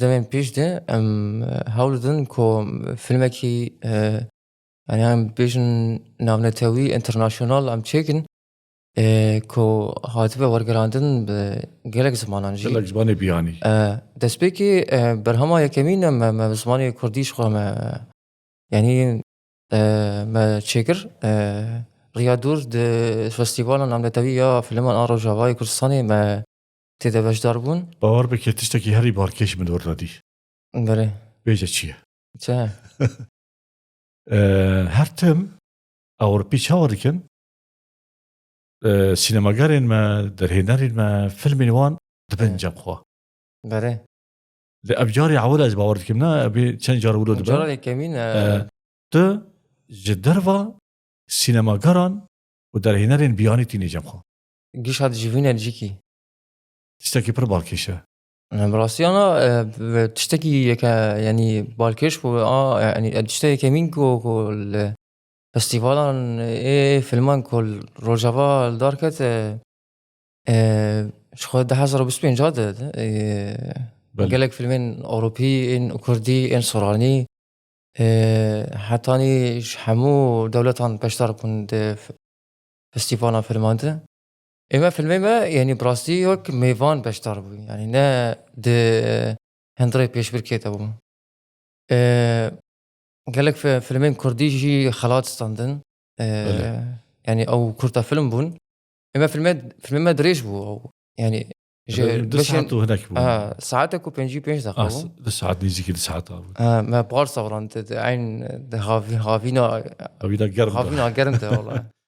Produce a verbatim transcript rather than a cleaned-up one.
demên pêş de em hewl didin ku filmekî, e, yani em bêjin navnetewî, international em çêkin, e, ku hatibe wergerandin bi gelek zimanan jî. Gelek zimanê biyanî. E, destpêkê, e, berhema yekemîn me, me bi zimanê kurdî ji xwe me, yani, e, me çêkir, e, riya dûr di festîvala navnetewî ya filman a Rojavayê Kurdistanê me tê de beşdar bûn. Bawer bike tiştekî herî balkêş min wir de dî. Belê. Bêje çi ye? Çi? E, her tim Ewropî çawa dikin? E, sînemagerên me, derhênerên me, filmên wan dibin Evet. cem xwe. Belê. Lê ev carê ewil ez bawer dikim, ne? Ev ê çend car wilo dibe. Cara yekemîn, e, E, tu ji derva sînemageran û derhênerên biyanî tînê cem xwe. Gîşa dijivîne cîkî. Tiştekî pir balkêş e. Bi rastî ana, e, bi tiştekî yeke, yanî balkêş bû, a, yanî, e, tiştekî yekemîn ku, ku li festîvalan ê filman ku li Rojava li dar ket, e, e, ji xwe du hezar û bîst û pênc de, e, Belê. gelek filmên Ewropî, ên Kurdî, ên Soranî, e, hetanî ji hemû dewletan beşdar bûn di f-, festîvala filman de. Ê me filmê me, yanî bi rastî wek mêvan beşdar bû. Yanî ne di hundirê pêşbirkê de bû. E, gelek fi-, filmên Kurdî jî xelat standin. E, Belê. yanî ew kurta film bûn. Ê me filmê, filmê me dirêj bû. Yanî ji Belê, du beşên saet û hinek bû. Ha, saetek û pêncî û pênc deqa Ah, bû. s-, du saet, nêzîkî du saet bû. Ha, me par sawran di, di eyn di havî-, havîna Havîna germ de. havîna germ de wala.